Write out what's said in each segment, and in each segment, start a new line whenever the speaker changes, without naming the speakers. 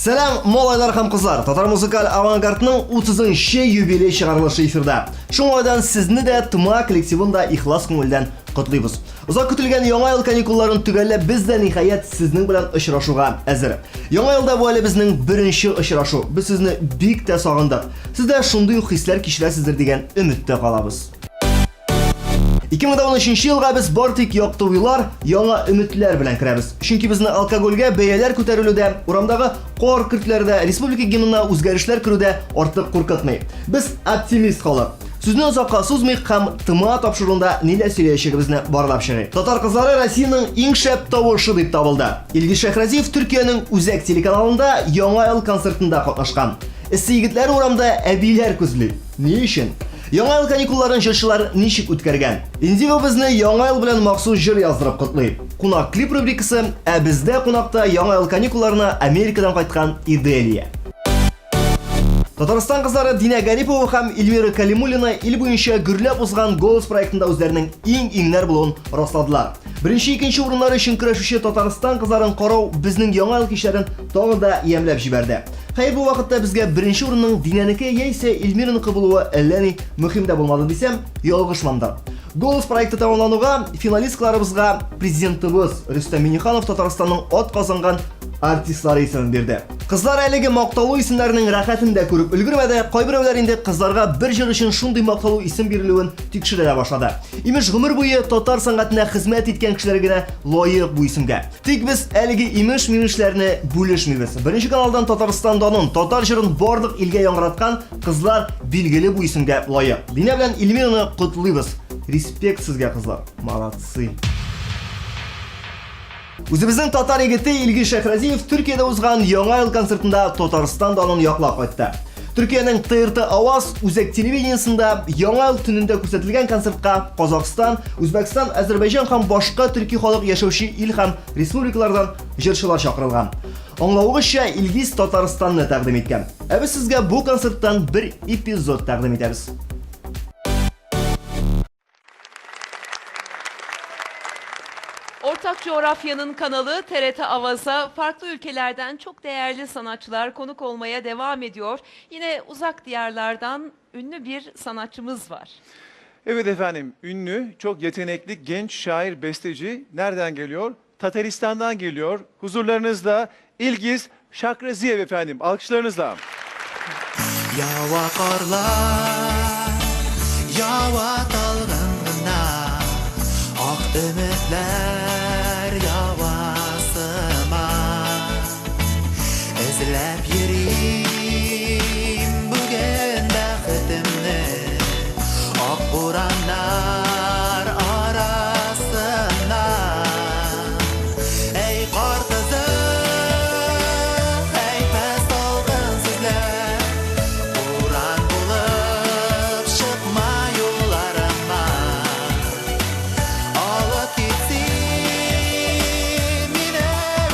Сәлам, малайлар һәм кызлар! Татар музыкаль авангардның 30 нчы юбилей чыгарылышы эфирда. Шуңардан сезне дә, ТМА коллективын да ихлас күңелдән котлыйбыз. Озак көтелгән Яңа ел каникулларын төгәлләп, без дә ниһаять сезнең белән очрашуга әзер. Яңа елда бу әле безнең беренче очрашу. Без сезне бик тә сагындык. Сез дә шундый ук хисләр кичерәсездер дигән өметтә калабыз. 2013 елга без бар тик якты уйлар, яңа өметләр белән керәбез. Чөнки безне алкогольгә бәяләр күтәрелү дә, урамдагы кар көртләре дә, республика гимнына үзгәрешләр керү дә артык куркытмый. Без оптимист халык. Сүзне озакка сузмыйк һәм ТМА тапшыруында ниләр сөйләячәгебезне барлап чыгыйк. Татар кызлары Россиянең иң шәп тавышы дип табылды. Илгиз Шәйхразиев Төркиянең үзәк телеканалында Яңа ел концертында катнашкан. Эссе егетләр урамда әбиләр күзли. Ни өчен? Яңа ел каникулларын җырчылар ничек үткәргән? Индиго безне Яңа ел белән махсус җыр яздырып котлый. Кунак клип рубрикасы, ә бездә кунакта Яңа ел каникулларына Америкадан кайткан Иделия. Татарстан кызлары Динә Гарипова һәм Эльмира Калимуллина ил буенча гөрләп узган Голос проектында үзләренең иң-иңнәр булуын расладылар. Беренче, икенче урыннар өчен көрәшүче Татарстан кызларын карау безнең Яңа ел кичләрен тагын да ямьләп җибәрде. Хәер, бу вакытта безгә беренче урынның Динәнеке яисә Эльмираныкы булуы әллә ни мөһим дә булмады дисәм, ялгышмамдыр. Голос проекты тәмамлануга финалисткаларыбызга президентыбыз Рөстәм Миңнеханов Татарстанның атказанган артистлары исемен бирде. Кызлар әлеге мактаулы исемнәрнең рәхәтен дә күреп өлгермәде, кайберәүләр инде кызларга бер җыр өчен шундый мактаулы исем бирелүен тикшерә дә башлады. Имеш, гомер буе татар сәнгатенә хезмәт иткән кешеләр генә лаек бу исемгә. Тик без әлеге имеш-мимешләрне бүлешмибез. Беренче каналдан Татарстан данын, татар җырын барлык илгә яңгыраткан кызлар билгеле бу исемгә лаек. Динә белән Эльмираны котлыйбыз. Респект сезгә, кызлар. Молодцы. Үзебезнең татар егете Илгиз Шәйхразиев Төркиядә узган Яңа ел концертында Татарстан данын яклап кайтты. Төркиянең ТРТ Аваз үзәк телевидениесендә Яңа ел төнендә күрсәтелгән концертка Казахстан, Үзбәкстан, Әзербайҗан һәм башка төрки халык яшәүче ил һәм республикалардан җырчылар чакырылган. Аңлавыгызча, Илгиз Татарстанны тәкъдим иткән. Ә без сезгә бу концерттан бер эпизод тәкъдим итәбез.
Ortak Coğrafya'nın kanalı TRT Avaz'a farklı ülkelerden çok değerli sanatçılar konuk olmaya devam ediyor. Yine uzak diyarlardan ünlü bir sanatçımız var.
Evet efendim, ünlü, çok yetenekli genç şair, besteci nereden geliyor? Tataristan'dan geliyor. Huzurlarınızda İlgiz Şakraziyev efendim. Alkışlarınızla.
Ява карлар, ява талгын гына, ак өметләр ява сыман. Эзләп йөрим бүген бәхетемне, ак бураннар арасыннан. Әй кар кызы, әйтмә салкын сүзләр, Буран булып чыкма юлларыма. Алып кит син мине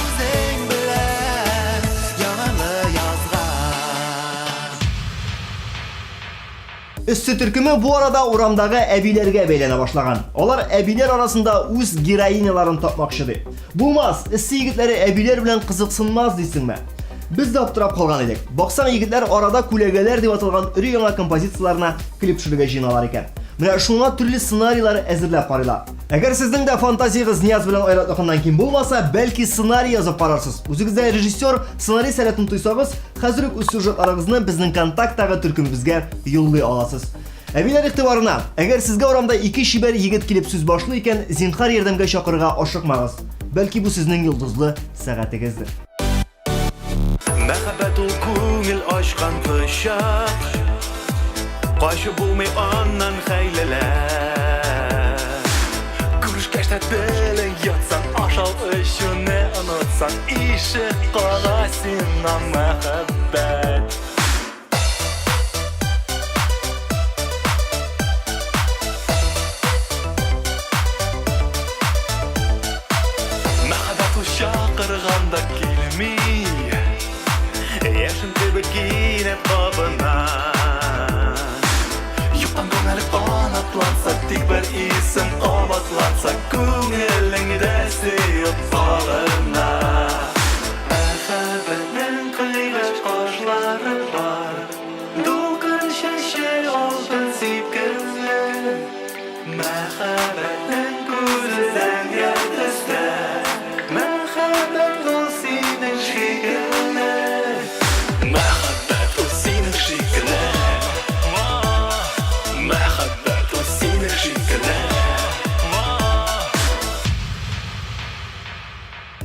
үзең белән яңгырлы язга.
Эссе төркеме бу арада урамдагы әбиләргә бәйләнә башлаган. Алар әбиләр арасында үз героиняларын тапмакчы ди. Булмас, эссе егетләре әбиләр белән кызыксынмас дисеңме? Без дә аптырап калган идек. Баксаң, егетләр арада күләгәләр дип аталган өр-яңа композицияләренә клип төшерергә җыеналар икән. Менә шуңа төрле сценарийлар әзерләп карыйлар. Әгәр сезнең дә фантазиягез Нияз белән Айратныкыннан ким булмаса, бәлки сценарий язып карарсыз. Үзегездә режиссер, сценарист сәләтен тойсагыз, хәзер үк үз сюжетларыгызны безнең контакттагы төркемебезгә юллый аласыз. Әбиләр игътибарына, әгәр сезгә урамда ике чибәр егет килеп сүз башлый икән, зинһар ярдәмгә чакырырга ашыкмагыз. Бәлки бу сезнең йолдызлы сәгатегездер.
Мәхәббәт ул күңел ачкан кочак, Качып булмый аннан хәйләләп. Күрешкәч тә телең йотсаң, Ашау эчүне онытсаң, Ишек кага сиңа мәхәббәт. Мәхәббәт ул чакырганда килми, Яшен кебек кинәт кабына. Юктан күңел канатланса, тик бер исем кабатланса, Күңелеңдә сөеп сагына. Мәхәббәтнең.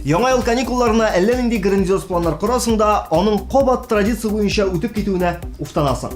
Яңа ел каникулларына әллә нинди грандиоз планнар корасың да, аның кабат традиция буенча үтеп китүенә уфтанасың.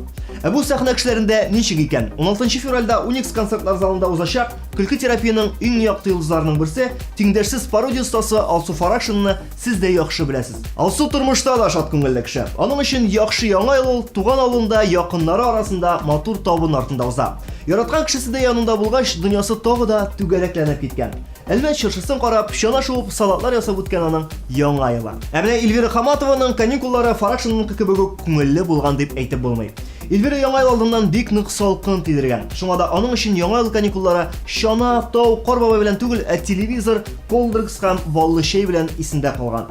Ә бу сәхнә кешеләрендә ничек икән? 16 февральдә Уникс концертлар залында узачак көлке терапиянең иң якты йолдызларының берсе, тиңдәшсез пародия остасы Алсу Фаракшинны сез дә яхшы беләсез. Алсу тормышта да шат күңелле кеше. Аның өчен яхшы яңа ел ул туган авылында, якыннары арасында матур табын артында уза. Яраткан кешесе дә янында булгач, дөньясы тагы да түгәрәкләнеп киткән. Әлмәт чыршысын карап, чана шуып, салатлар ясап үткән аның яңа елы. Ә менә Эльвира Хаматованың каникуллары Фаракшинныкы кебек үк күңелле булган дип әйтеп булмый. Эльвира яңа ел алдыннан бик нык салкын тидергән. Шуңа да аның өчен яңа ел каникуллары чана, тау, кар бабай белән түгел, ә телевизор, колдрекс һәм баллы чәй белән исендә калган.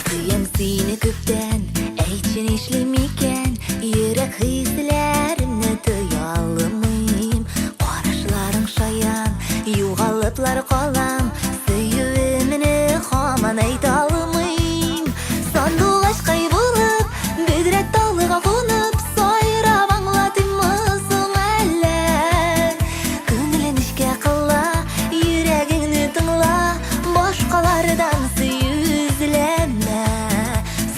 Сөям сине күптән, әйтче нишлим икән? Йөрәк хисләремне тыя алмыйм. Карашларың шаян, югалыплар калам. Сөюемне һаман әйтә алмыйм. Сандугачкай булып, бөдрә талга кунып, сайрап аңлатыйммы соң әллә? Күңеле нечкә кыла, йөрәгеңне тыңла, башкалардан сөю эзләмә.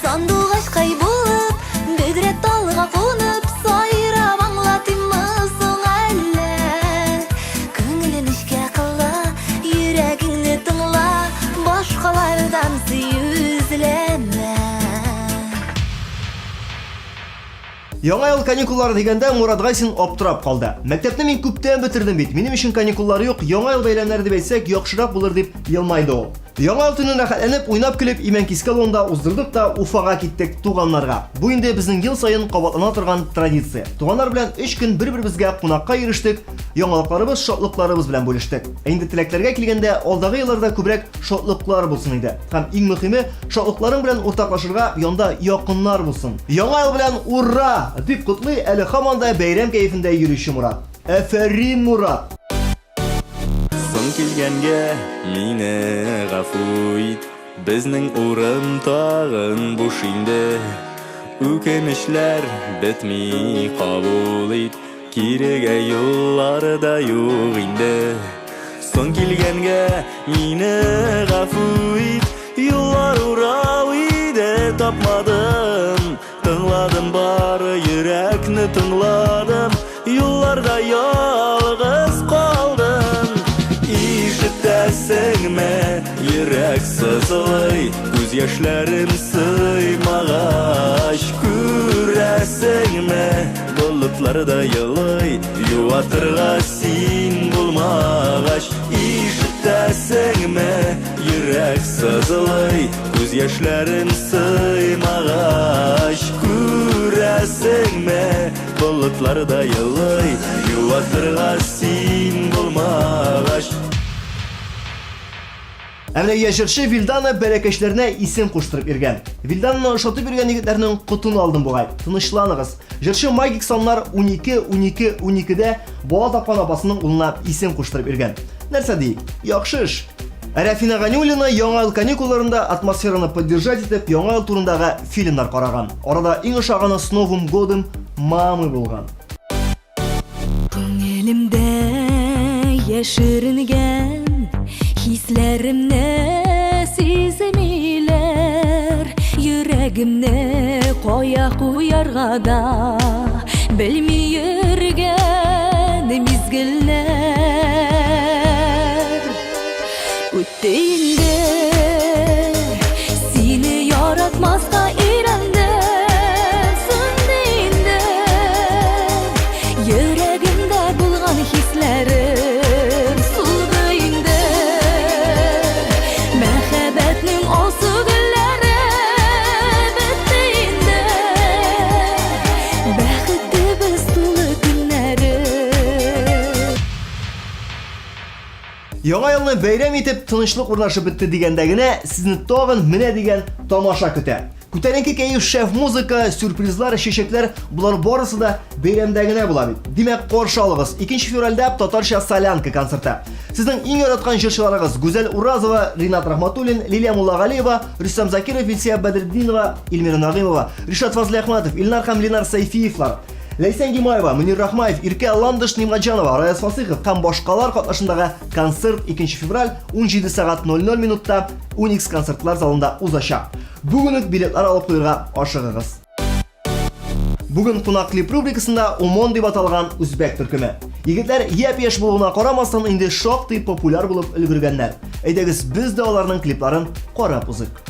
Сандугачкай булып, бөдрә талга кунып, сайрап аңлатыйммы соң әллә? Күңеле нечкә кыла, йөрәгеңне тыңла, башкалардан сөю эзләмә.
Яңа ел каникуллары дигәндә Мурат Гайсин аптырап калды. Мәктәпне мин күптән бетердем бит. Минем өчен каникуллар юк, яңа ел бәйрәмнәре дип әйтсәк, яхшырак булыр дип елмайды ул. Яңа ел төнен рәхәтләнеп, уйнап-көлеп Имәнкискә авылында уздырдык та Уфага киттек туганнарга. Бу инде безнең ел саен кабатлана торган традиция. Туганнар белән өч көн бер-беребезгә кунакка йөрештек, яңалыкларыбыз, шатлыкларыбыз белән бүлештек. Ә инде теләкләргә килгәндә, алдагы елларда күбрәк шатлыклар булсын иде. Һәм иң мөхиме, шатлыкларың белән уртаклашырга янда якыннар булсын. Яңа ел белән ура! дип котлый әле һаман да бәйрәм кәефендә йөрүче Мурат. Әфәрин, Мурат!
Соң килгәнгә мине гафу ит, Безнең урын тагын буш инде. Үкенечләр бетми, кабул ит, Кирегә юллар да юк инде. Соң килгәнгә мине гафу ит, Юллар урау иде, тапмадым. Тыңладым бары йөрәкне тыңладым, Юлларда ялгыз калдым. Ишетәсеңме, йөрәк сызлый, Күз яшьләрем сыймагач. Күрәсеңме, болытлар да елый, Юатырга син булмагач. Ишетәсеңме, йөрәк сызлый, Күз яшьләрем сыймагач. Күрәсеңме, болытлар да елый, Юатырга син булмагач.
Ә менә яшь җырчы Вилдана бәләкәчләренә исем куштырып йөргән. Вилдананы ошатып йөргән егетләрнең котын алдым бугай. Тынычланыгыз. Җырчы магик саннар 12, 12, 12-дә бала тапкан апасының улына исем куштырып йөргән. Нәрсә диик? Яхшы эш. Ә Рәфинә Ганиуллина яңа ел каникулларында атмосфераны поддержать итеп яңа ел турындагы фильмнар караган. Арада иң ошаганы С Новым годом мамы булган.
Күңелемдә яшеренгән хисләремне сизмиләр. Йөрәгемне кая куярга да белми йөргән мизгелләр. Үтте инде, сине яратмаска өйрәндем, сүнде инде йөрәгемдә булган хисләрем, сулды инде мәхәббәтнең алсу гөлләре, бетте инде бәхетебез тулы көннәре.
Яңа елны бәйрәм итеп, тынычлык урнашып бетте дигәндә генә, сезне тагын менә дигән тамаша көтә. Күтәренке кәеф, шәп музыка, сюрпризлар, чәчәкләр, болар барысы да бәйрәмдә генә була бит. Димәк, каршы алыгыз. 2 февральдә татарча солянка концерты. Сезнең иң яраткан җырчыларыгыз Гүзәл Уразова, Ринат Рахматуллин, Лилия Муллагалиева, Рөстәм Закиров, Илсия Бәдретдинова, Эльмира Нагыймова, Ришат Фазлыәхмәтов, Илнар һәм Ленар Сәйфиевлар. Ләйсән Гимаева, Мөнир Рахмаев, Иркә Ландыш Нимгаҗанова, Раяз Фасыйхов һәм башкалар катнашындагы концерт 2 февраль 17 сәгать 00 минутта Уникс концертлар залында узачак. Бүген үк билетлар алып куерга ашыгыгыз. Бүген кунак клип рубрикасында Умон дип аталган үзбәк төркеме. Егетләр япь-яшь булуына карамастан инде шактый популяр булып өлгергәннәр. Әйдәгез, без дә аларның клипларын карап узыйк.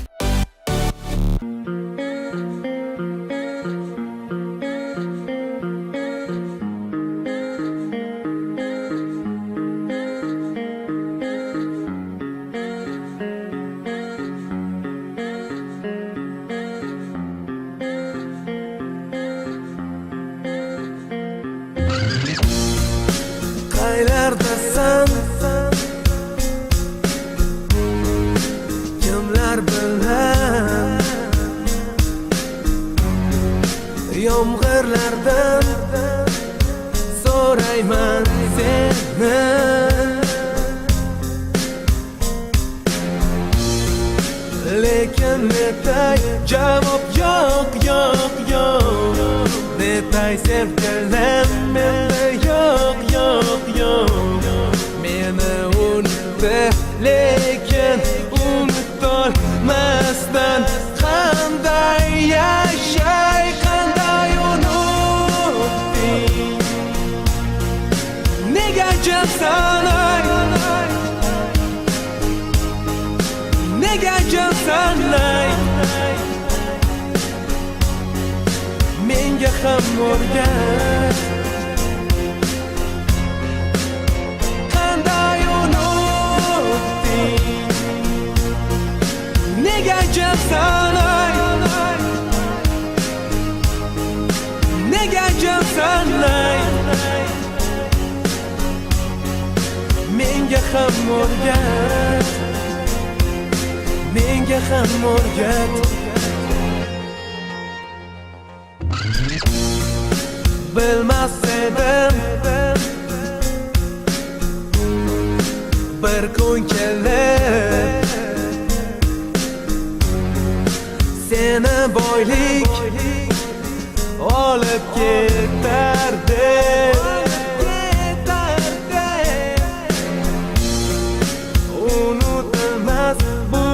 Qaylardasan Kimlar bilan Yomg'irlardan So'rayman seni Lekin netay javob yo'q yo'q yo'q Netay sevgilim menda yo'q yo'q yo'q Meni unutdi lekin unutolmasdan Qanday yashay qanday unutding Nega jimsan ay Nega jimsan ay Menga ham o'rgat Qanday unutding Nega jimsan ay Nega jimsan ay Menga ham o'rgat Menga ham o'rgat Bilmas edim Bir kun kelib Seni boylik olib ketardi Unutilmas bu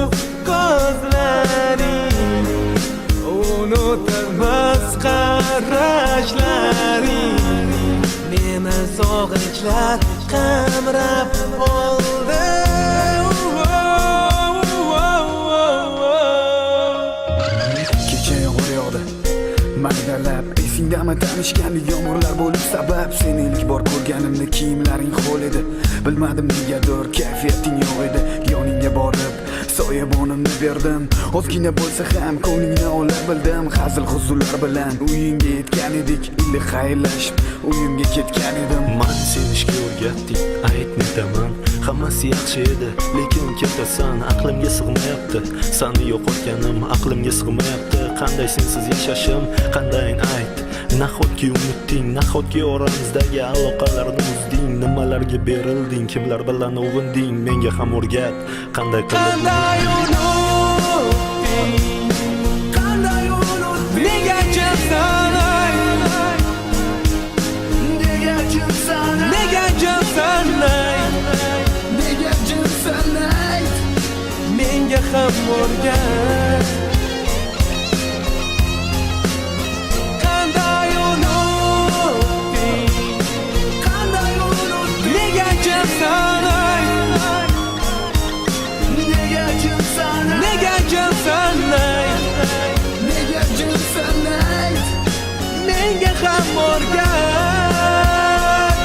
ko'zlaring Unutilmas qarashlaring Meni sog'inchlar qamrab oldi
Kecha yomg'ir yog'di maydalab Esingdami tanishgandik yomg'irlar bo'lib sabab Seni ilk bor ko'rganimda kiyimlaring ho'l edi Bilmadim negadir kayfiyating yo'q edi Yoningga borib soyabonimni berdim Ozgina bo'lsa ham ko'nglingni ola bildim Hazil huzullar bilan uyingga yetgan edik Iliq xayrlashib uyimga ketgan edim
Mani sevishga o'rgatding, ayt netaman Hammasi yaxshi edi, lekin ketasan Aqlimga sig'mayapti, sani yo'qotganim Aqlimga sig'mayapti, qanday sensiz yashashim Qandayin ayt, nahotki unutding Nahotki oramizdagi aloqalarni uzding Nimalarga berilding, kimlar bilan ovunding Menga ham o'rgat, qanday qilib
Qanday unutding Qanday unutding Nega jimsan ay
Nega jimsan
Nega jimsan ay
Nega jimsan ayt
Menga ham o'rgat Qanday unutding
Qanday unutding
Nega jimsan ay
Nega jimsan
Nega jimsan ay
Nega jimsan ayt
Menga ham o'rgat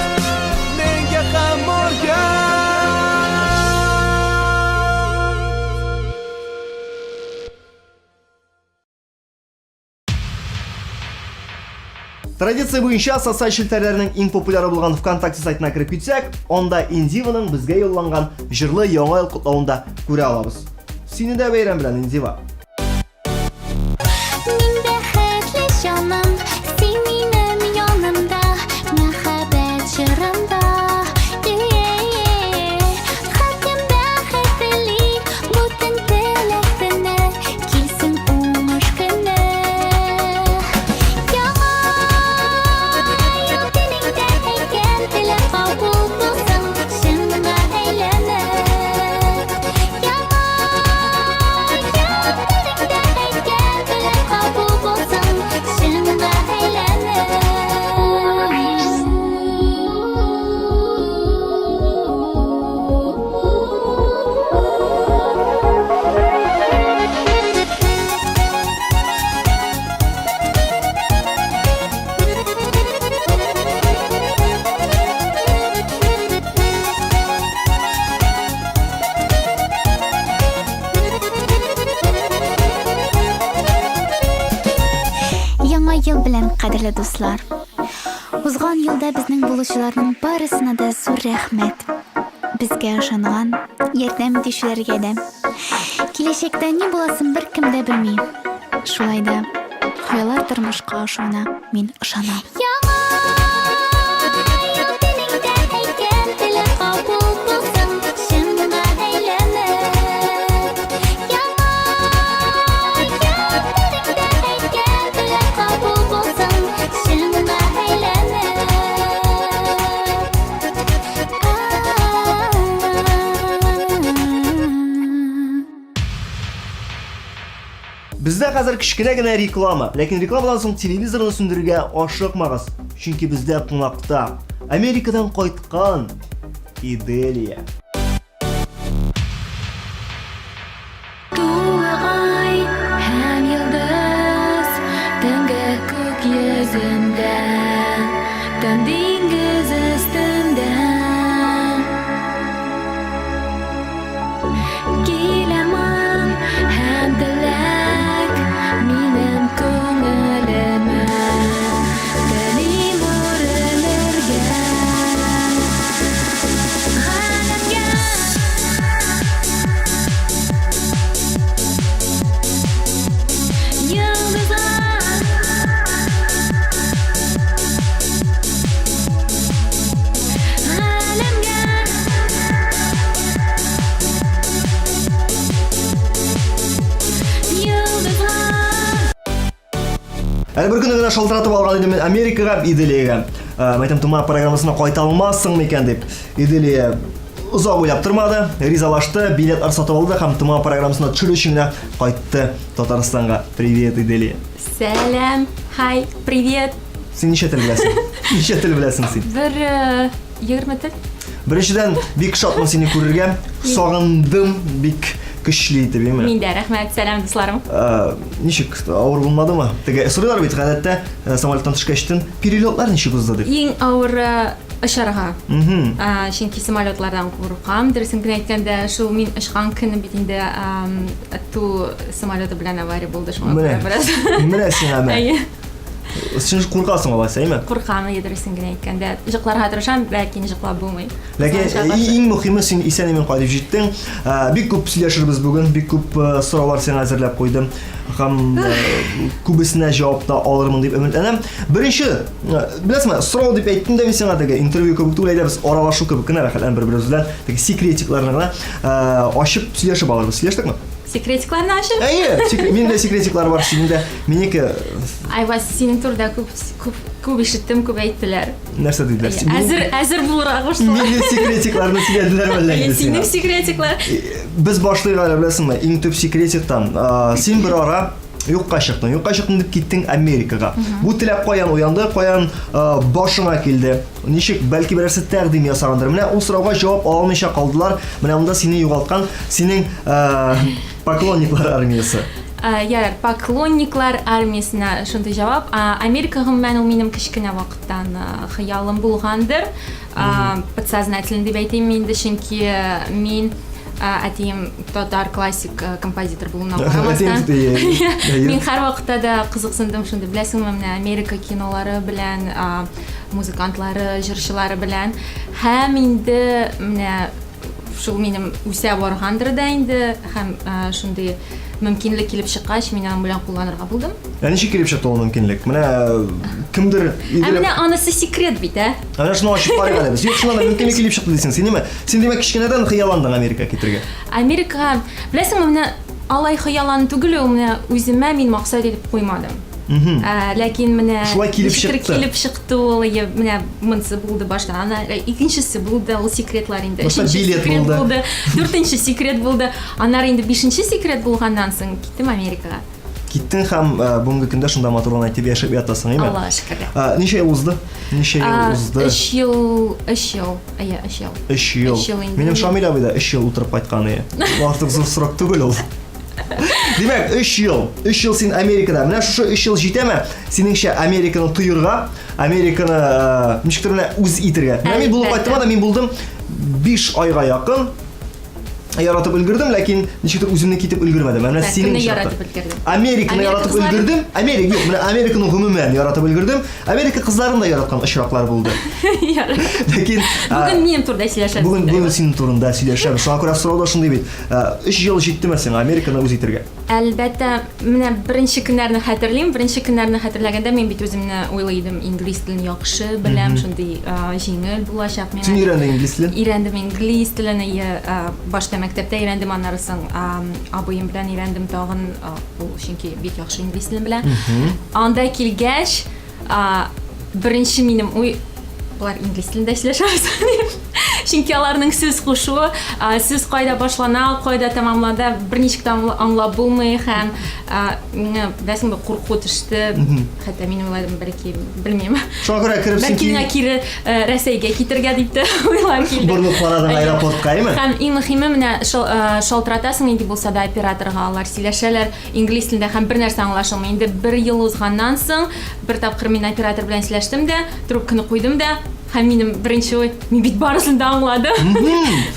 Menga ham o'rgat
Традиция буенча социаль челтәрләрнең иң популяры булган ВКонтакте сайтына кереп китсәк, анда Индиваның безгә юлланган җырлы яңа ел котлавын да күрә алабыз. Сине дә бәйрәм белән, Индива!
Мин бәхетле җаным, син минем янымда, мәхәббәт җырымда. Һәркем бәхет тели, бөтен теләк килсен уңыш көне. Яңа Сәлам, кадерле дуслар! Узган елда безнең булучыларның барысына да зур рәхмәт. Безгә ышанган, ярдәм итүчеләргә дә. Киләчәктә ни буласын беркем дә белми. Шулай да хыяллар тормышка ашуына мин ышанам. Яңа ел телеңдә әйткән теләк кабул булсын, чынга әйләнеп. Яңа ел телеңдә әйткән теләк кабул булсын, чынга әйләнеп.
Бездә хәзер кечкенә генә реклама. Ләкин рекламадан соң телевизорны сүндерергә ашыкмагыз, чөнки бездә кунакта Америкадан кайткан Иделия.
Тулы ай һәм йолдыз төнге күк йөзендә, тын диңгез өстендә. Килә моң һәм теләк минем күңелемә, телим үрелергә. Галәмгә. Йолдызга. Галәмгә. Йолдызга.
Әле бер көнне генә шалтыратып алган идем мин Америкага, Иделиягә. Э, Мәйтәм, Тума программасына кайта алмассың микән дип. Иделия озак уйлап тормады, ризалашты, билетлар сатып алды һәм Тума программасына төшерү өчен генә кайтты Татарстанга. Привет, Иделия.
Сәлам, хай, привет.
Син ничә тел беләсең? Ничә тел беләсең син?
Бер 20 тел.
Беренчедән, бик шатмын сине күрергә. Сагындым бик көчле итеп, әйме?
Мин дә рәхмәт, сәлам, дусларым.
Э, ничек, авыр булмадымы? Теге сорыйлар бит гадәттә, э, самолеттан төшкәчтен, перелетлар ничек узды дип.
Иң авыры очарга. Э, чөнки самолетлардан куркам, дөресен генә әйткәндә, шул мин очкан көнне бит инде ту самолеты белән авария булды, шуңа күрә бераз.
Менә сиңа мә.
Әйе.
Син куркасың алайса, әйме?
Куркам, әйе, дөресен генә әйткәндә. Җыкларга тырышам, ләкин җыклап булмый.
Ләкин иң мөһиме син исән-имин кайтып җиттең. Бик күп сөйләшербез бүген, бик күп сораулар сиңа әзерләп куйдым. Һәм күбесенә җавап та алырмын дип өметләнәм. Беренче, беләсеңме, сорау дип әйттем дә мин сиңа теге интервью кебек түгел, әйдә без аралашу кебек кенә рәхәтләнеп бер-беребез белән теге секретикларны гына ачып сөйләшеп алырбыз. Сөйләштекме?
Секретикларны ачып?
Әйе, миндә секретиклар бар, синең дә. Минеке.
Айваз, синең турыда күп күп күп ишеттем, күп әйттеләр.
Нәрсә диделәр?
Әзер, әзер булырга куштылар.
Минем секретикларны сөйләделәр әллә инде
синең секретиклар.
Без башлыйк әле, беләсеңме, иң төп секретиктан. Син бер ара юкка чыктың. Юкка чыктың дип киттең Америкага. Бу теләк каян уянды, каян башыңа килде? Ничек, бәлки берәрсе тәкъдим ясагандыр. Менә ул сорауга җавап ала алмыйча калдылар. Менә монда сине югалткан синең поклонниклар армиясе.
Ярар, поклонниклар армиясенә шундый җавап. Америка гомумән ул минем кечкенә вакыттан хыялым булгандыр. Подсознательно дип әйтим инде, чөнки мин әтием татар классик композитор булуына карамастан, мин һәрвакытта да кызыксындым шундый, беләсеңме, менә Америка кинолары белән, музыкантлары, җырчылары белән. Һәм инде менә шул минем үсә баргандыр да инде һәм шундый мөмкинлек килеп чыккач, мин аның белән кулланырга булдым.
Ә ничек килеп чыкты ул мөмкинлек? Менә кемдер
Ә менә анысы секрет бит, ә?
Әнә шуны ачып карыйк әле без. Юк, шуннан да мөмкинлек килеп чыкты дисең. Син ниме? Син димәк кечкенәдән хыялландың Америкага китергә.
Америкага, беләсеңме, менә алай хыяллану түгел ул, менә үземә мин максат итеп куймадым. Ә, ләкин менә
Шулай килеп
ничектер
чыкты.
килеп чыкты ул, е, менә монысы булды башта, ана э, икенчесе булды, ул секретлар инде.
Башта
Өченче
билет
секрет
булды.
булды, дүртенче секрет булды. Аннары инде бишенче секрет булганнан соң киттем Америкага.
Киттең һәм э, бүгенге көндә шунда матурлана итеп яшәп ятасың, әйме?
Аллага шөкер.
Э, Ничә ел узды? Ничә ел
А,
узды?
Өч ел, өч ел, әйе, өч ел.
Өч ел.
Өч ел инде.
Минем Шамил абый да өч ел утырып кайткан иде. Артык зур срок түгел ул. Димәк, 3 ел. 3 ел син Америкада. Менә шушы 3 ел җитәме? Синеңчә Американы тоерга, Американы э, ничектер менә үз итергә. Менә мин булып кайттым да, мин булдым 5 айга якын. яратып өлгердем, ләкин ничектер үземне китеп өлгермәдем. Ә менә синең
Кемне яратып өлгердең?
Американы яратып өлгердем. Америка, юк, менә Американы гомумән яратып өлгердем. Америка кызларын да яраткан очраклар булды. Ләкин
бүген минем турыда сөйләшәбез.
Бүген бүген синең турында сөйләшәбез. Шуңа күрә сорау да шундый бит. 3 ел җиттеме сиңа Американы үз итәргә?
Әлбәттә, менә беренче көннәрне хәтерлим. Беренче көннәрне хәтерләгәндә мин бит үземне уйлый идем, инглиз телен яхшы беләм, шундый җиңел булачак миңа.
Син өйрәндең инглиз телен?
Өйрәндем инглиз телен, башта мәктәптә өйрәндем, аннары соң абыем белән өйрәндем тагын, ул чөнки бик яхшы инглиз телен белә. Анда килгәч, беренче минем уй, болар инглиз телендә сөйләшәбез дип. Чөнки аларның сүз кушуы, сүз кайда башлана, кайда тәмамлана, берничек тә аңлап булмый һәм миңа, беләсеңме, курку төште. Хәтта мин уйладым, бәлки, белмим.
Шуңа күрә кереп
син Бәлки миңа кире Рәсәйгә китергә дип тә уйлар килде.
Борылып карадың аэропортка, әйме?
Һәм иң мөһиме, менә шалтыратасың нинди булса да операторга, алар сөйләшәләр инглиз телендә һәм бер нәрсә аңлашылмый. Инде бер ел узганнан соң, бер тапкыр мин оператор белән сөйләштем дә, трубканы куйдым да, һәм минем беренче уй, мин бит барысын да аңладым.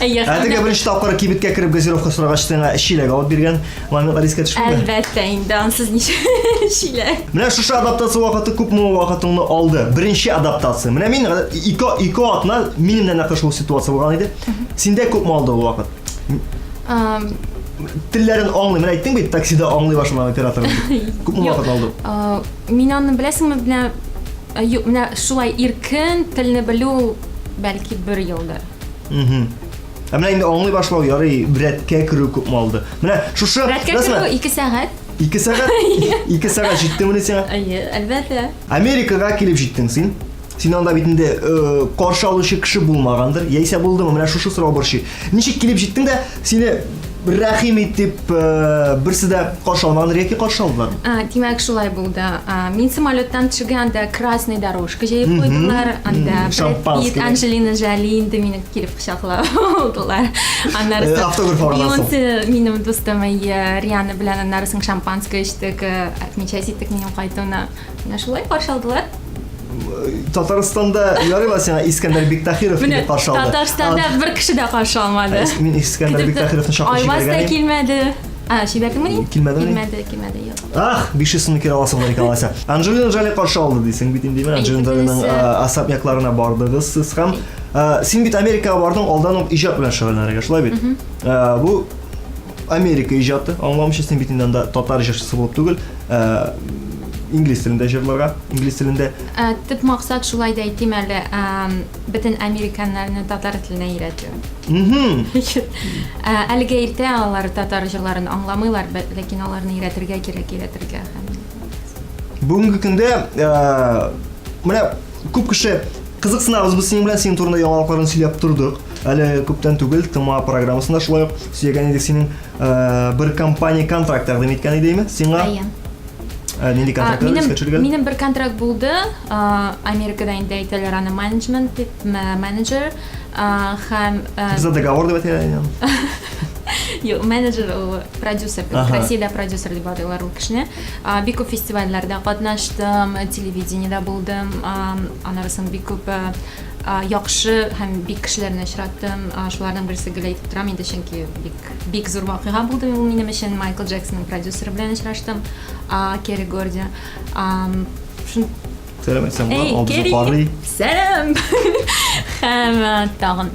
Әйе. Ә теге беренче тапкыр кибеткә кереп газировка сорагач, сиңа чиләк алып биргән моментлар искә төшмиме?
Әлбәттә инде, ансыз ничек чиләк.
Менә шушы адаптация вакыты күпме вакытыңны алды? Беренче адаптация. Менә мин ике атна минем дә нәкъ шул ситуация булган иде. Синдә күпме алды ул вакыт? Телләрен аңлый. Менә әйттең бит, таксида аңлый башлаган оператор. Күпме вакыт алды?
Мин аны беләсеңме, менә юк, менә шулай иркен телне белү бәлки бер елдыр.
Ә менә инде аңлый башлау ярый, рәткә керү күпме алды? Менә шушы
Рәткә керү 2 сәгать.
2 сәгать? 2 сәгать җиттеме сиңа?
Әйе, әлбәттә.
Америкага килеп җиттең син. Син анда бит инде каршы алучы кеше булмагандыр, яисә булдымы? Менә шушы сорау борчый. Ничек килеп җиттең дә, сине рәхим ит дип берсе дә каршы алмагандыр яки каршы алдылармы?
Димәк, шулай булды. Мин самолеттан төшкәндә красный дорожка җәеп куйдылар. Анда Бред Питт, Анджелина Джоли инде мине килеп кочаклап алдылар. Аннары
автограф алганнан соң.
Бейонсе минем дустым, Рианна белән аннары соң шампанское эчтек, отмечать иттек минем кайтуны. Менә шулай каршы алдылар.
Татарстанда ярый ла сиңа Искәндәр Биктахиров килеп каршы алды.
Татарстанда бер кеше дә каршы алмады.
Мин Искәндәр Биктахировны чакырып
җибәргән. Айваз да килмәде. А, җибәрдеңмени?
Килмәдеме?
Килмәде, килмәде, юк.
Ах, 500 сумны кире аласың бар икән алайса. Анджелина Джоли каршы алды дисең бит инде. Менә Анджелина Джолиның особнякларына бардыгыз сез һәм син бит Америкага бардың алдан ук иҗат белән шөгыльләнергә, шулай бит? Бу Америка иҗаты, аңламыйча син бит инде анда татар җырчысы булып түгел, ә, инглиз телендә җырларга, инглиз телендә.
Ә, төп максат шулай да әйтим әле, ә, бөтен американнарны татар теленә өйрәтү. Ә, әлегә иртә алар татар җырларын аңламыйлар, ләкин аларны өйрәтергә кирәк, өйрәтергә.
Бүгенге көндә, ә, менә күп кеше кызыксынабыз без синең белән, синең турында яңалыкларын сөйләп тордык. Әле күптән түгел ТМА программасында шулай ук сөйләгән идек синең э, бер компания контракт тәкъдим иткән иде име сиңа?
Әйе.
Э, нинди контракт
минем, минем бер контракт булды. Э, Америкада инде әйтәләр аны менеджмент дип, менеджер. Һәм
За договор дип әйтәләр.
Юк, менеджер ул продюсер. Россиядә продюсер дип атыйлар ул кешене. Бик күп фестивальләрдә катнаштым, телевидениедә булдым. Аннары соң бик күп яхшы һәм бик кешеләрне очраттым. Шуларның берсе гел әйтеп торам инде, чөнки бик бик зур вакыйга булды ул минем өчен. Майкл Джексонның продюсеры белән очраштым, Керри Горди.
Сәлам әйтсәң була, ул безне карый.
Сәлам! Һәм тагын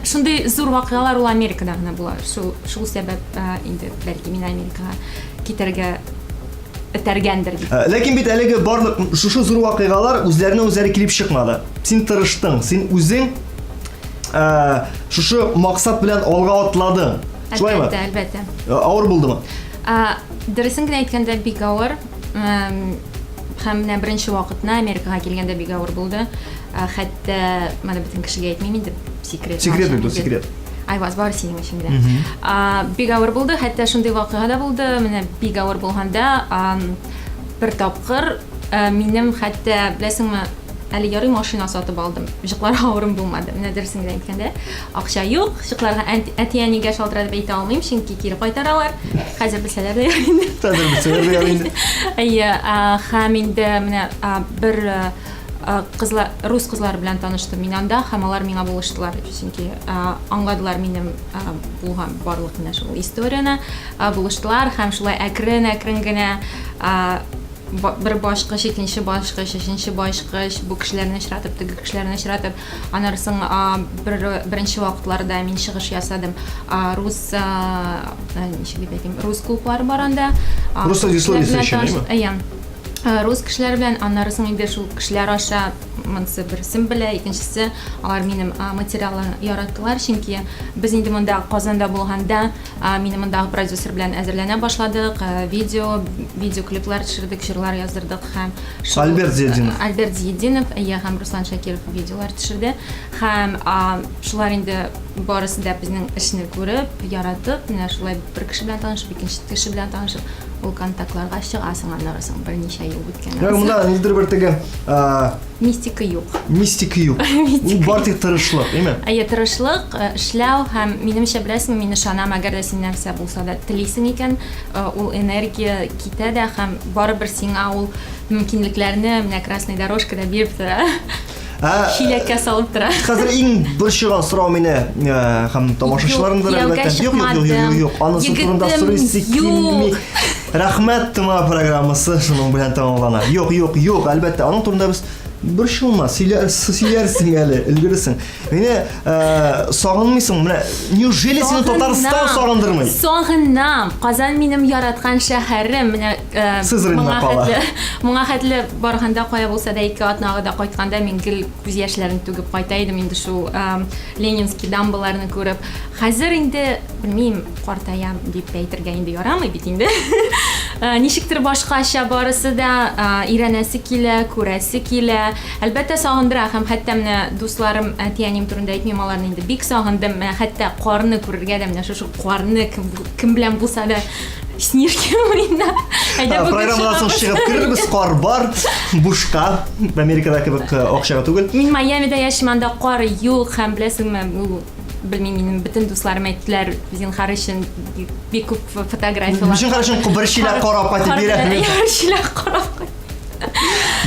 шундый зур вакыйгалар ул Америкада гына була. Шул шул сәбәп инде бәлки мин Америкага китәргә этәргәндер дип.
Ләкин бит әлеге барлык шушы зур вакыйгалар үзләренә үзләре килеп чыкмады. Син тырыштың, син үзең шушы максат белән алга атладың. Шулаймы?
Әлбәттә, әлбәттә.
Авыр булдымы?
Дөресен генә әйткәндә, бик авыр. Һәм менә беренче вакытны Америкага килгәндә бик авыр булды. Хәтта моны бөтен кешегә әйтмим инде, секрет.
Секрет бит ул, секрет.
Айваз бар синең өчен генә. Бик авыр булды, хәтта шундый вакыйга да булды. Менә бик авыр булганда, бер тапкыр минем хәтта, беләсеңме, әле ярый машина сатып алдым. Җыкларга авырым булмады. Менә дөресен генә әйткәндә, акча юк, җыкларга әти-әнигә шалтыратып әйтә алмыйм, чөнки кире кайтаралар. Хәзер белсәләр дә ярый инде.
Хәзер белсәләр дә ярый инде.
Әйе, һәм инде менә бер. Кызлар, рус кызлары белән таныштым мин анда һәм алар миңа булыштылар, чөнки аңладылар минем булган барлык менә шул историяне, булыштылар һәм шулай әкрен-әкрен генә бер башкыч, икенче башкыч, өченче башкыч, бу кешеләрне очратып, теге кешеләрне очратып, аннары соң бер, беренче вакытларда мин чыгыш ясадым. Рус, ничек дип әйтим, рус клублары бар анда.
Рус аудиториясе өчен, әйеме?
Әйе. Рус кешеләре белән, аннары соң инде шул кешеләр аша монысы берсен белә, икенчесе алар минем материалны яраттылар, чөнки без инде монда Казанда булганда минем мондагы продюсер белән әзерләнә башладык, видео, видеоклиплар төшердек, җырлар яздырдык һәм
шул, Альберт Зиятдинов.
Альберт Зиятдинов, әйе, һәм Руслан Шакиров видеолар төшерде. Һәм шулар инде барысы да безнең эшне күреп, яратып, менә шулай бер кеше белән танышып, икенче кеше белән танышып, ул контактларга чыгасың аннары соң берничә ел үткәннән
соң. Монда ниндидер бер теге
мистика юк.
Мистика юк. Ул бар тик тырышлык, әйме?
Әйе, тырышлык, эшләү һәм минемчә беләсеңме, мин ышанам, әгәр дә син нәрсә булса да телисең икән, ул энергия китә дә һәм барыбер сиңа ул мөмкинлекләрне менә красный дорожкада биреп тора.
Ә,
Чиләккә салып тора.
Хәзер иң борчыган сорау мине һәм тамашачыларымдыр әлбәттә. Юк, юк, юк, юк, юк. Анысы турында сорыйсы килми. Рәхмәт, Тыма программасы шуның белән тәмамлана. Юк, юк, юк, әлбәттә, аның турында без борчылма, сөйләрсең әле, өлгерерсең. Мине сагынмыйсың, менә неужели сине Татарстан сагындырмый?
Сагынам. Казан минем яраткан шәһәрем. Менә
Сызраньда кала.
Моңа хәтле барганда кая булса да ике атнага да кайтканда мин гел күз яшьләрен түгеп кайта идем инде шул Ленинский дамбаларны күреп. Хәзер инде, белмим, картаям дип әйтергә инде ярамый бит инде. Ничектер башкача барысы да өйрәнәсе килә, күрәсе килә. Әлбәттә, сагындыра һәм хәтта менә дусларым, әти-әнием турында әйтмим, аларны инде бик сагындым. Менә хәтта карны күрергә дә менә шушы карны кем, кем белән булса да Снежки уйна.
Әйдә бүген Программадан соң чыгып керербез, кар бар, бушка. Америкада кебек э, акчага түгел.
Мин Майамида яшим, анда кар юк һәм беләсеңме, бу белмим, минем бөтен дусларым әйттеләр, зинһар өчен бик күп фотографияләр.
Зинһар өчен бер чиләк кар алып кайтып бирә.
Бер чиләк кар алып кайт.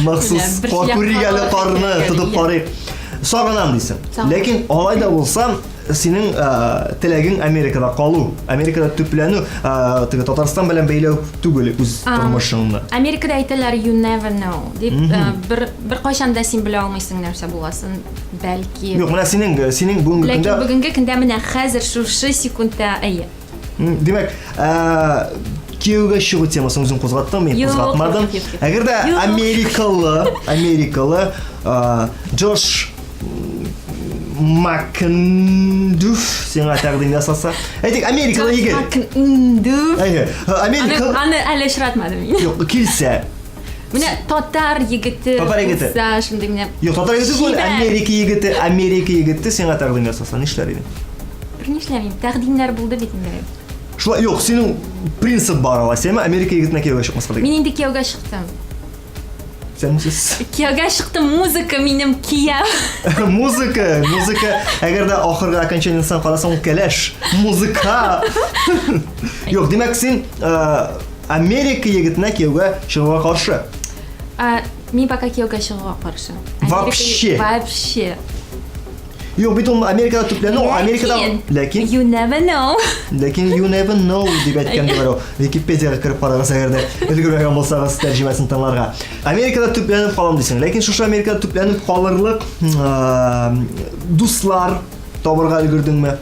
Махсус кар күрик әле карны тотып карыйк. Сагынам дисең. Ләкин алай да булса, синең ә, теләгең Америкада калу, Америкада төпләнү, ә, теге Татарстан белән бәйләү түгел үз тормышыңны.
Америкада әйтәләр you never know дип, ә, бер бер кайчан да син белә алмыйсың нәрсә буласын, бәлки.
Юк, менә синең синең бүгенге
көндә Ләкин бүгенге көндә менә хәзер шушы секундта әйе.
Димәк, ә, кияүгә чыгу темасын үзең кузгаттың, мин кузгатмадым. Әгәр дә америкалы, америкалы Джош Макндуф сиңа тәкъдим ясаса. Әйтик, америкалы егет.
Макндуф.
Әйе, Америка.
Аны әле очратмадым мин.
Юк, килсә.
Менә татар егете.
Татар егете.
Булса, шундый менә.
Юк, татар егете түгел, Америка егете, Америка егете сиңа тәкъдим ясаса, нишләр идең?
Берни эшләмим. Тәкъдимнәр булды бит инде.
Шулай, юк, синең принцип бар алай. Син Америка егетенә кияүгә чыкмаска дигән.
Мин инде кияүгә чыктым.
Сәнсез.
Кияүгә чыктым, музыка минем кияү.
Музыка, музыка. Әгәр дә ахыргы окончаниесен карасаң, ул кәләш. Музыка. Юк, димәк, син э, Америка егетенә кияүгә чыгуга каршы.
Мин пока кияүгә чыгуга каршы.
Вообще.
Вообще.
Юк, бит ул Америкада төпләнү, Америкада
ләкин you never know.
Ләкин you never know дип әйткән берәү. Википедиягә кереп карагыз әгәр дә өлгермәгән булсагыз тәрҗемәсен тыңларга. Америкада төпләнеп калам дисең. Ләкин шушы Америкада төпләнеп калырлык дуслар табырга өлгердеңме?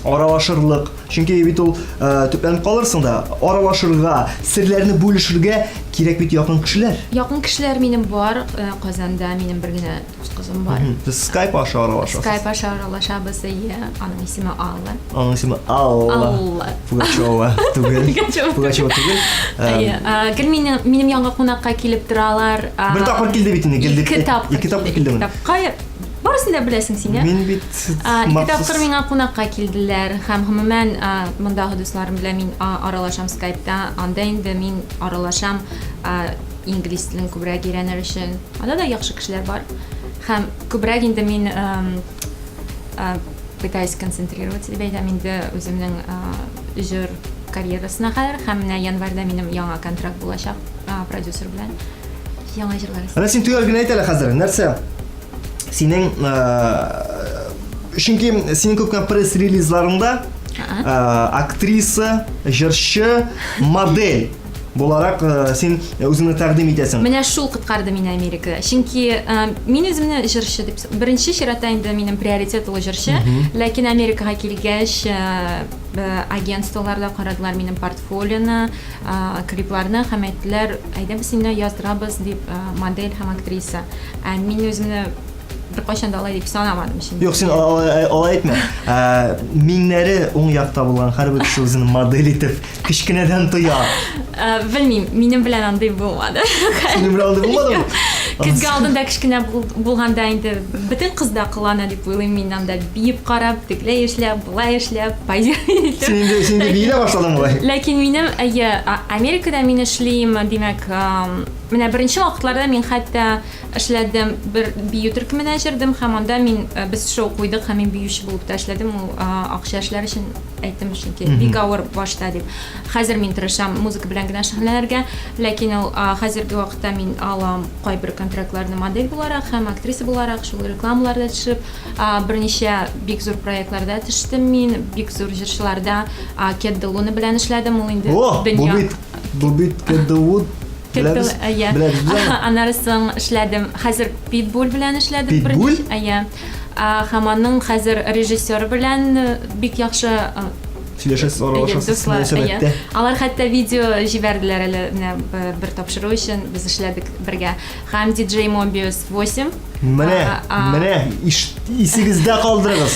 Аралашырлык. Чөнки бит ул төпләнеп калырсың да, аралашырга, серләрне бүлешергә кирәк бит якын кешеләр.
Якын кешеләр минем бар, Казанда минем бер генә Дус кызым бар.
Сез Skype аша аралашасыз.
Skype аша аралашабыз, әйе. Аның исеме Алла.
Аның исеме Алла.
Алла.
Пугачева түгел. Пугачева түгел.
Әйе. Гел минем минем янга кунакка килеп торалар.
Бер тапкыр килде бит инде,
килде. Ике тапкыр.
Ике тапкыр килде.
Кая? Барысын да беләсең син, ә?
Мин бит
Ике тапкыр миңа кунакка килделәр һәм гомумән мондагы дусларым белән мин аралашам Skype-та. Анда инде мин аралашам инглиз телен күбрәк өйрәнер өчен. Анда да яхшы кешеләр бар. Һәм күбрәк инде мин пытаюсь концентрироваться дип әйтәм инде үземнең җыр карьерасына хәзер. Һәм менә январьда минем яңа контракт булачак продюсер белән. Яңа җырлар.
Әнә син төгәл генә әйт әле хәзер, нәрсә? Синең чөнки синең күп кенә пресс-релизларыңда актриса, җырчы, модель буларак син үзеңне тәкъдим итәсең.
Менә шул коткарды мине Америкада. Чөнки мин үземне җырчы дип, беренче чиратта инде минем приоритет ул җырчы. Ләкин Америкага килгәч, агентстволар да карадылар минем портфолионы, клипларны һәм әйттеләр, әйдә без сине яздырабыз дип, модель һәм актриса. Ә мин үземне беркайчан да алай дип санамадым чөнки.
Юк, син алай алай әйтмә. Ә, Миңнәре уң якта булган һәрбер кеше үзен модель итеп кечкенәдән тоя.
Ә, Белмим, минем белән андый булмады.
Синең белән андый булмадымы?
Көзге алдында кечкенә булганда инде бөтен кыз да кылана дип уйлыйм мин анда биеп карап, тегеләй эшләп, болай эшләп, позировать итеп.
Син инде син инде бии дә башладың болай.
Ләкин минем, әйе, Америкада мин эшлим, димәк, Менә беренче вакытларда мин хәтта эшләдем, бер бию төркеменә җырдым һәм анда мин э, без шоу куйдык һәм мин биюче булып та эшләдем. Ул э, акча эшләр өчен әйттем, чөнки бик авыр башта дип. Хәзер мин тырышам музыка белән генә шөгыльләнергә, ләкин ул э, хәзерге вакытта мин алам кайбер контрактларны модель буларак һәм актриса буларак, шул рекламаларда төшеп, берничә бик зур проектларда төштем мин, бик зур җырчыларда Кет де Луна белән эшләдем, ул инде
О, бу
дөнья
бит, бу бит Кет де Вуд. Беләбез,
Әйе.
беләбез без аны.
Аннары соң эшләдем. Хәзер Питбуль белән эшләдем.
Питбуль?
Әйе. Һәм аның хәзер режиссер белән э, бик яхшы э,
Сөйләшәсез,
әйе,
аралашасыз,
дуслар, әйе.
мөнәсәбәттә.
Алар хәтта видео җибәрделәр әле менә бер тапшыру өчен без эшләдек бергә. Һәм DJ Mobius 8.
Менә,
А, а.
менә, исегездә калдырыгыз.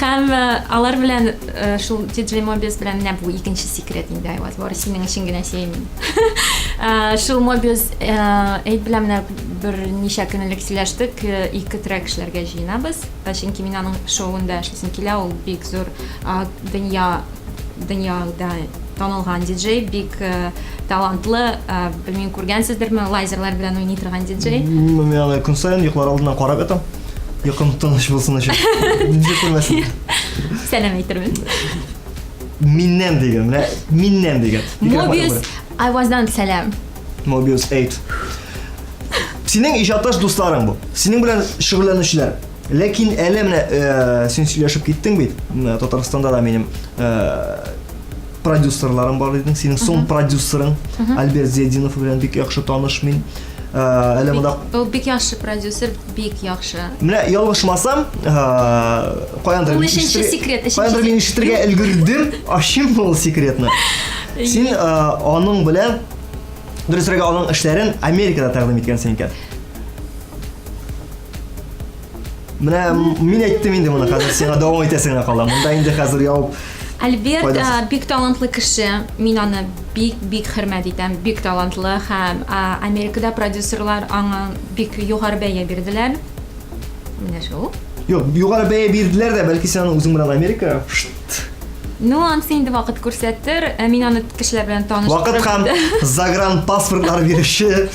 Һәм э, алар белән э, шул DJ Mobius белән менә бу икенче секрет инде Айваз, бары синең өчен генә сөймим. Э, шул Mobius әйт белән менә берничә көн элек сөйләштек, ике трек эшләргә җыенабыз. Чөнки мин аның шоуында эшлисем килә, ул бик зур дөнья дөньяда танылган диджей, бик талантлы, белмим күргәнсездерме, лазерлар белән уйный торган диджей.
Мин аны көн саен йоклар алдыннан карап ятам. Йокым тыныч булсын өчен. Ничек күрмәсен.
Сәлам әйтермен.
Миннән диген, менә миннән диген.
Mobius Айваздан сәлам.
Mobius 8. Синең иҗатташ дусларың бу. Синең белән шөгыльләнүчеләр. Ләкин әле менә э, син сөйләшеп киттең бит. Менә Татарстанда да минем э, продюсерларым бар дидең. Синең соң продюсерың Альберт Зиятдинов белән бик яхшы таныш мин. Э, әле монда
Ул бик яхшы продюсер, бик яхшы.
Менә ялгышмасам, э, каяндыр
Ул өченче секрет, өченче
Каяндыр мин ишетергә өлгердем, ачыйм ул секретны. Син э, аның белән дөресрәге аның эшләрен Америкада тәкъдим иткәнсең икән. Менә мин әйттем инде моны, хәзер сиңа дәвам итәсең генә кала. Монда инде хәзер явып
Альберт
Файдасыз.
бик талантлы кеше. Мин аны бик-бик хөрмәт итәм. Бик талантлы һәм Америкада продюсерлар аңа бик югары бәя бирделәр. Менә шул.
Юк, югары бәя бирделәр дә, бәлки син аны үзең белән Америка
Ну, анысы инде вакыт күрсәтер. Ә Мин аны кешеләр белән таныштырып.
Вакыт һәм загранпаспортлар бирүче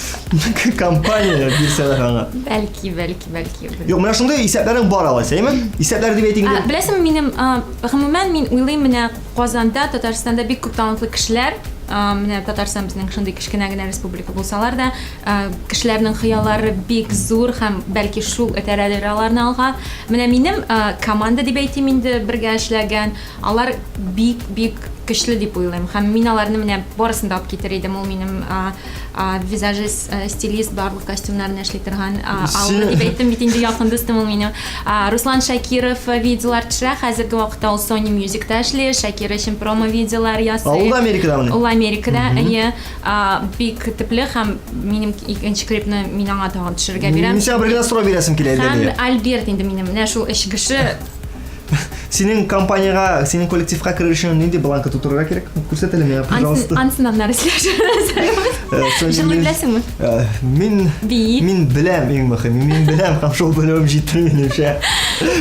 компания бирсәләр аңа.
Бәлки, бәлки, бәлки.
Юк, менә шундый исәпләрең бар алайса, әйме? Исәпләр дип әйтик инде.
Беләсеңме, минем, гомумән, мин уйлыйм, менә Казанда, Татарстанда бик күп талантлы кешеләр. Менә Татарстан безнең шундый кечкенә генә республика булсалар да, кешеләрнең хыяллары бик зур һәм бәлки шул этәрәдер аларны алга. Менә минем команда дип әйтим инде, бергә эшләгән, алар бик-бик көчле дип уйлыйм. Һәм мин аларны менә барысын да алып китер идем. Ул минем визажист, стилист, барлык костюмнарны эшли торган Алла дип әйттем бит инде, якын дустым ул минем. Руслан Шакиров видеолар төшерә. Хәзерге вакытта ул Sony Music-та эшли. Шакир өчен промо-видеолар ясый.
Ул да Америкадамыни?
Ул Америкада, әйе. Бик төпле һәм минем икенче клипны мин аңа тагын төшерергә бирәм.
Мин сиңа бер генә сорау бирәсем килә иде.
Һәм Альберт инде минем менә шул өч кеше.
Синең компаниягә, синең коллективка керер өчен нинди бланка тутырырга кирәк? Күрсәт әле миңа, пожалуйста.
Ансын аннары сөйләшербез.
Э,
Җырлый беләсеңме?
Э, мин
Би.
Мин беләм иң мөһиме. Мин беләм һәм шул белүем җитте минемчә.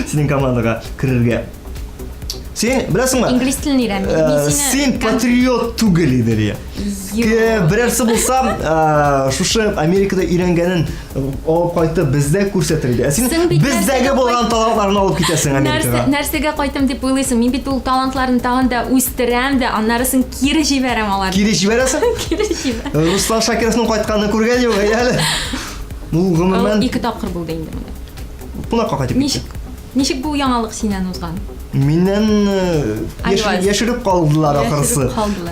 Синең командага керергә. Син беләсеңме?
Инглиз телен өйрәнмим.
Э, син патриот түгел Иделия. Берәрсе булса, э, шушы Америкада өйрәнгәнен э, алып кайтып бездә күрсәтер иде. Ә син бездәге булган талантларны алып китәсең Америкага.
Нәрсәгә кайтам дип уйлыйсың? Мин бит ул талантларны тагын да үстерәм дә, аннарысын кире җибәрәм аларны.
Кире җибәрәсең?
Кире җибәрәм.
Руслан Шакировның кайтканын күргән юк әле. Ул гомумән
ике тапкыр булды инде монда.
Кунакка кайтып
китте. Ничек? Ничек бу яңалык синнән узган?
Миннән э, яшереп калдылар ахрысы.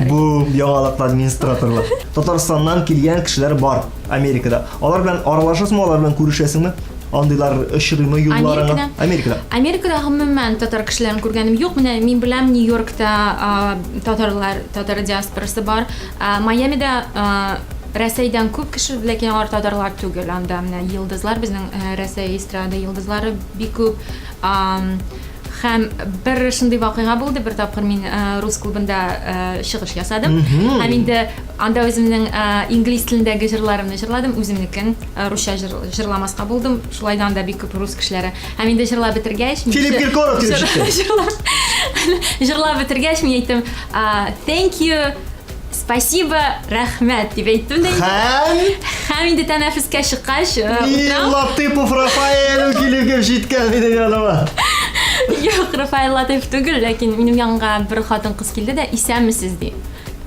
Бу яңалыкны администраторлар. Татарстаннан килгән кешеләр бар Америкада. Алар белән аралашасыңмы, алар белән күрешәсеңме? Андыйлар очрыймы юлларыңа? Америкада.
Америкада гомумән татар кешеләрен күргәнем юк. Менә мин беләм, Нью-Йоркта татарлар, татар диаспорасы бар. Майамида Рәсәйдән күп кеше, ләкин алар татарлар түгел. Анда менә йолдызлар, безнең Рәсәй эстрада йолдызлары бик күп. Һәм бер шундый вакыйга булды, бер тапкыр мин рус клубында чыгыш ясадым. Һәм инде анда үземнең инглиз телендәге җырларымны җырладым, үземнекен русча җырламаска булдым. Шулай да анда бик күп рус кешеләре. Һәм инде җырлап бетергәч,
Филипп Киркоров килеп чыкты.
Җырлап бетергәч, мин әйттем, thank you, Спасибо, рәхмәт дип әйттем дә инде.
Һәм
Һәм инде тәнәфескә чыккач, э, утырам.
Латыпов Рафаэль килеп җиткән минем яныма.
Юк, Рафаэль Латыпов түгел, ләкин минем янга бер хатын-кыз килде дә, исәнмесез ди.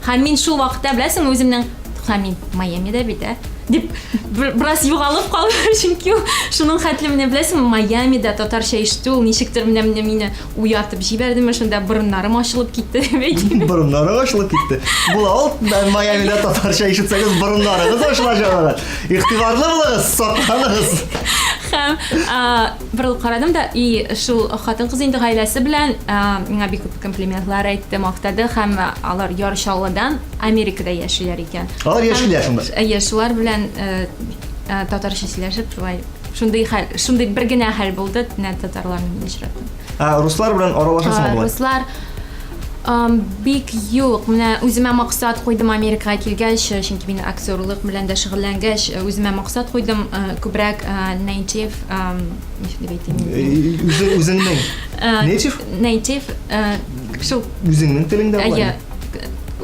Һәм мин шул вакытта, беләсеңме, үземнең Һәм мин Майамида бит, ә? дип бераз югалып калдым, чөнки шуның хәтле менә беләсеңме, Майамида татарча ишетү ул ничектер менә менә мине Уятып җибәрдеме шунда борыннарым ачылып китте дип әйтим.
Борыннарың ачылып китте. Була ул Майамида татарча ишетсәгез борыннарыгыз ачылачак. Игътибарлы булыгыз, сакланыгыз.
Һәм борылып карадым да, и шул хатын-кыз инде гаиләсе белән миңа бик күп комплиментлар әйтте, мактады һәм алар Яр Чаллыдан Америкада яшиләр икән.
Алар яшиләр шунда.
Әйе, шулар белән татарча сөйләшеп, шулай Шундый хәл, шундый бер генә хәл булды, менә татарларны мин очраттым.
Ә руслар белән аралашасыңмы болай?
Руслар бик юк. Менә үземә максат куйдым Америкага килгәч, чөнки мин актерлык белән дә шөгыльләнгәч, үземә максат куйдым күбрәк native, ничек дип әйтим?
Үзеңнең native?
Native, шул
үзеңнең телеңдә була.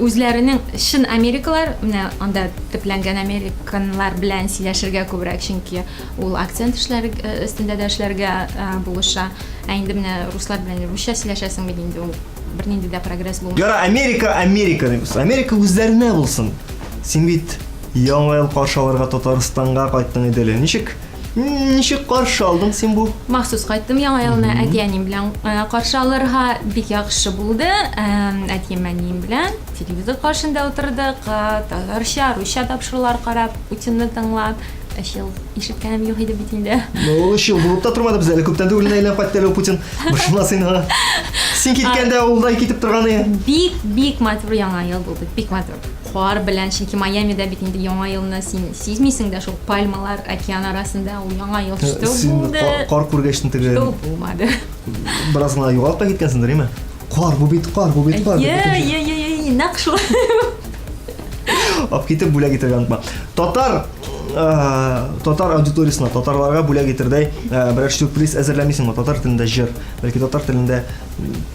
Үзләренең чын америкалар, менә анда төпләнгән американнар белән сөйләшергә күбрәк, чөнки ул акцент эшләр өстендә дә эшләргә булыша. Ә инде менә руслар белән русча сөйләшәсең бит инде ул бернинди дә прогресс булмый.
Яра, Америка, Америка дибез. Америка үзләренә булсын. Син бит Яңа ел каршы алырга Татарстанга кайттың иде әле. Ничек? Ничек каршы алдың син бу?
Махсус кайттым Яңа елны әти-әнием белән э, каршы алырга. Бик яхшы булды. Әтием, әнием белән телевизор каршында утырдык, э, татарча, русча тапшырулар карап, Путинны тыңлап. Өч ел ишеткәнем юк иде бит инде.
Ну, ул өч ел булып та тормады, без әле күптән түгел генә әйләнеп кайтты әле ул Путин. Борчылма син аңа. Син киткәндә ул да китеп торган иде.
Бик, бик матур Яңа ел булды, бик матур. Кар белән, чөнки Майамида бит инде Яңа елны син сизмисең дә, шул пальмалар океан арасында ул Яңа ел что
Син
булды?
кар күргәч теге
Что булмады.
бераз гына югалып та киткәнсеңдер, әйме? Кар, бу бит кар, бу бит кар. дип
Е,
бөтен
е, е, е, нәкъ шул.
Алып китеп бүләк итәргә онытма. Татар э, татар аудиториясенә, татарларга бүләк итердәй э, берәр сюрприз әзерләмисеңме? Татар телендә җыр, бәлки татар телендә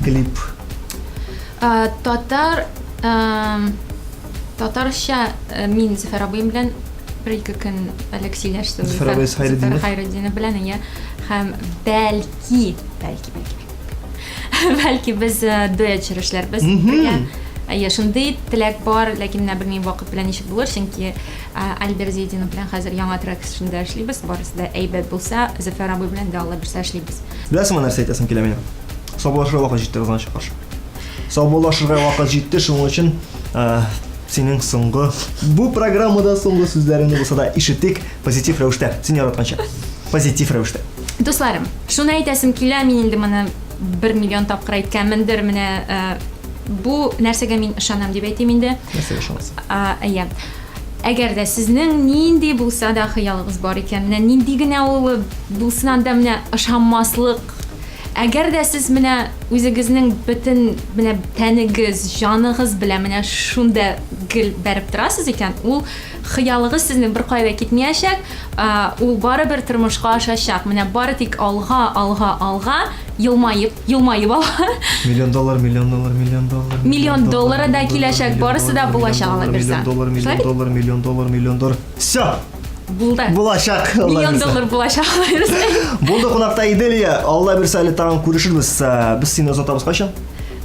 клип.
Э, Татар Татарча э, мин Зөфәр абыем белән бер-ике көн элек сөйләштем.
Зөфәр абый Хайретдинов.
Зөфәр Хайретдинов белән, әйе. Һәм бәлки, бәлки, бәлки, бәлки без э, дуэт җыр эшләрбез бергә. Әйе, шундый теләк бар, ләкин менә белмим вакыт белән ничек булыр, чөнки э, Альбер Зейдинов белән хәзер яңа трек өстендә эшлибез, барысы да әйбәт булса, Зөфәр абый белән дә Алла бирсә эшлибез.
Беләсеңме нәрсә әйтәсем килә минем? Саубуллашырга вакыт җитте, кызганычка каршы. Саубуллашырга вакыт җитте, шуның өчен э, синең соңгы бу программада соңгы сүзләреңне булса да ишетик позитив рәвештә, син яратканча. Позитив рәвештә.
Дусларым, шуны әйтәсем килә, мин инде моны бер миллион тапкыр әйткәнмендер, менә э, бу нәрсәгә мин ышанам дип әйтим инде.
Нәрсәгә ышанасың?
Әйе. Әгәр дә сезнең нинди булса да хыялыгыз бар икән, менә нинди генә ул булсын анда менә ышанмаслык. Әгәр дә сез менә үзегезнең бөтен менә тәнегез, җаныгыз белән менә шунда гел бәреп торасыз икән, ул хыялыгыз сезнең беркая да китмиячәк, ул барыбер тормышка ашачак. Менә бары тик алга, алга, алга, елмаеп, елмаеп алга.
Миллион доллар, миллион доллар, миллион доллар.
Миллион доллары да киләчәк, барысы да булачак, Алла бирсә.
Миллион доллар, миллион доллар, миллион доллар, миллион доллар. Все!
Булды.
Булачак.
Миллион доллар булачак, Алла бирсә.
Булды кунакта Иделия. Алла бирсә әле тагын күрешербез. Без сине озатабыз кайчан?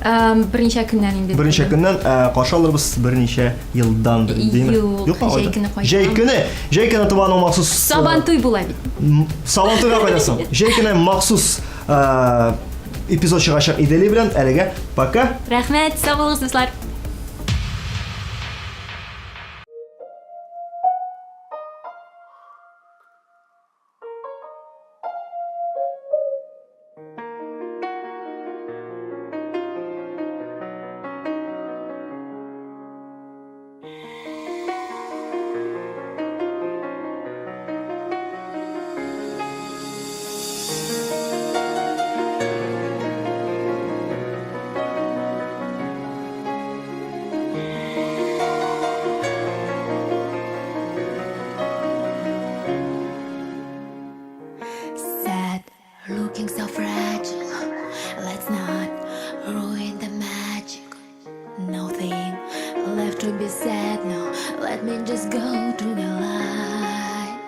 Берничә көннән инде.
Берничә көннән каршы алырбыз берничә елдан, димме?
Юк, җәй көне кайтам.
Җәй көне, җәй көне туганың махсус.
Сабантуй була бит.
Сабантуйга кайтасың. Җәй көне махсус эпизод чыгачак Идели белән. Әлегә пока.
Рәхмәт, сау булыгыз, дуслар.
Sad, looking so fragile. Let's not ruin the magic. Nothing left to be said now. Let me just go to the light.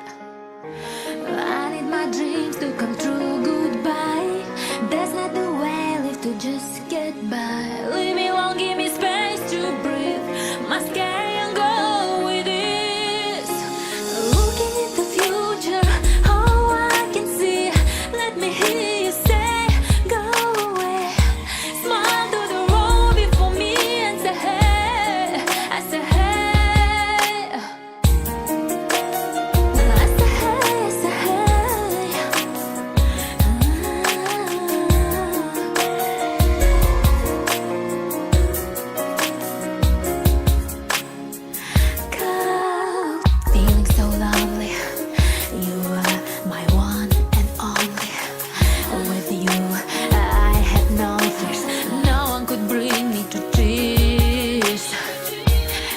I need my dreams to come true. Goodbye. That's not the way I live to just get by. Leave me alone, give me space to breathe. Must carry on, go with this. Looking at the future, all I can see. Let me hear you say, go away. Smile through the road before me and say, hey. I say, hey. I say, hey, I say, hey. Cold, feeling so lovely. You are my one and only. With you, I have no fears. No one could bring me to tears.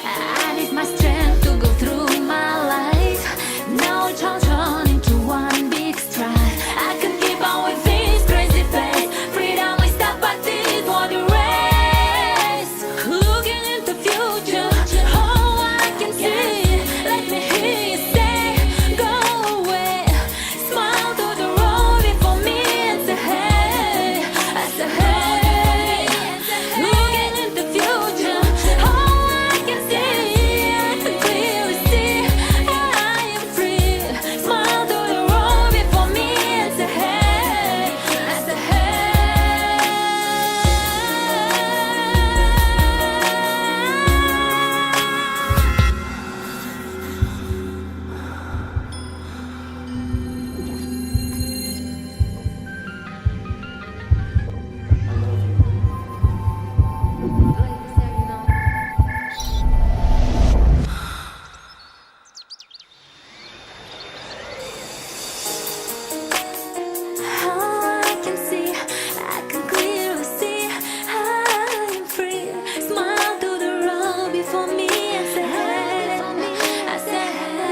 I need my strength to go through my life. Now it's all turned into one big strife. I can keep on with this crazy pace. Freedom is stop, but it won't erase. Looking in the future, all I can see. Let me hear you say, go away. Smile through the road before me and say, hey. I say, hey. Looking in the future, all I can see, I can clearly see. I am free. Smile through the road before me and say, hey. I say, hey. All I can see, I can clearly see. I am free. Smile through the road before me and say, hey. I say, hey.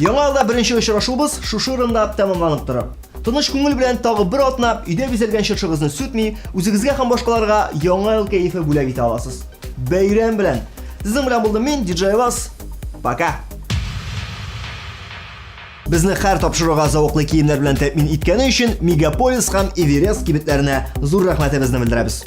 Яңа елда беренче очрашуыбыз шушы урында тәмамланып тора. Тыныч күңел белән тагы бер атна өйдә бизәлгән чыршыгызны сүтми, үзегезгә һәм башкаларга яңа ел кәефе бүләк итә аласыз. Бәйрәм белән! Сезнең белән булдым мин, DJ Вас. Пока! Безне һәр тапшыруга зәвыклы киемнәр белән тәэмин иткәне өчен Мегаполис һәм Эверест кибетләренә зур рәхмәтебезне белдерәбез.